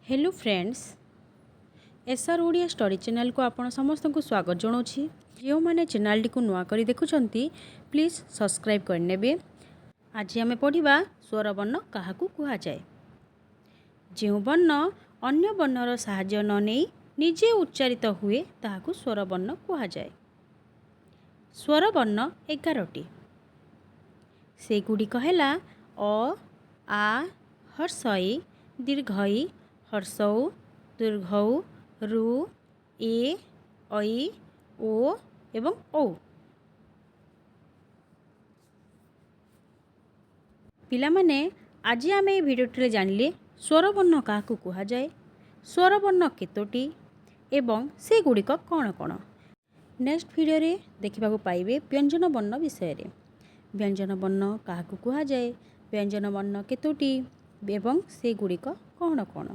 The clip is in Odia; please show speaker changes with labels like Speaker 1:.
Speaker 1: Hello friends, SR Odia study ଚ୍ୟାନେଲକୁ ଆପଣ ସମସ୍ତଙ୍କୁ ସ୍ୱାଗତ ଜଣାଉଛି। ଯେଉଁମାନେ ଚ୍ୟାନେଲଟିକୁ ନୂଆ କରି ଦେଖୁଛନ୍ତି, ପ୍ଲିଜ୍ ସବସ୍କ୍ରାଇବ୍ କରିନେବେ। ଆଜି ଆମେ ପଢ଼ିବା ସ୍ୱରବର୍ଣ୍ଣ କାହାକୁ କୁହାଯାଏ। ଯେଉଁ ବର୍ଣ୍ଣ ଅନ୍ୟ ବର୍ଣ୍ଣର ସାହାଯ୍ୟ ନ ନେଇ ନିଜେ ଉଚ୍ଚାରିତ ହୁଏ, ତାହାକୁ ସ୍ୱରବର୍ଣ୍ଣ କୁହାଯାଏ। ସ୍ୱରବର୍ଣ୍ଣ 11ଟି। ସେଗୁଡ଼ିକ ହେଲା ଅ, ଆ, ହର୍ଷଇ, ଦୀର୍ଘଇ, ହର୍ଷଉ, ଦୀର୍ଘଉ, ରୁ, ଏ, ଐ, ଓ ଏବଂ ଔ। ପିଲାମାନେ, ଆଜି ଆମେ ଏହି ଭିଡ଼ିଓଟିରେ ଜାଣିଲେ ସ୍ୱରବର୍ଣ୍ଣ କାହାକୁ କୁହାଯାଏ, ସ୍ୱରବର୍ଣ୍ଣ କେତୋଟି ଏବଂ ସେଗୁଡ଼ିକ କ'ଣ କ'ଣ। ନେକ୍ସଟ ଭିଡ଼ିଓରେ ଦେଖିବାକୁ ପାଇବେ ବ୍ୟଞ୍ଜନ ବର୍ଣ୍ଣ ବିଷୟରେ। ବ୍ୟଞ୍ଜନ ବର୍ଣ୍ଣ କାହାକୁ କୁହାଯାଏ, ବ୍ୟଞ୍ଜନ ବର୍ଣ୍ଣ କେତୋଟି ଏବଂ ସେଗୁଡ଼ିକ କ'ଣ କ'ଣ।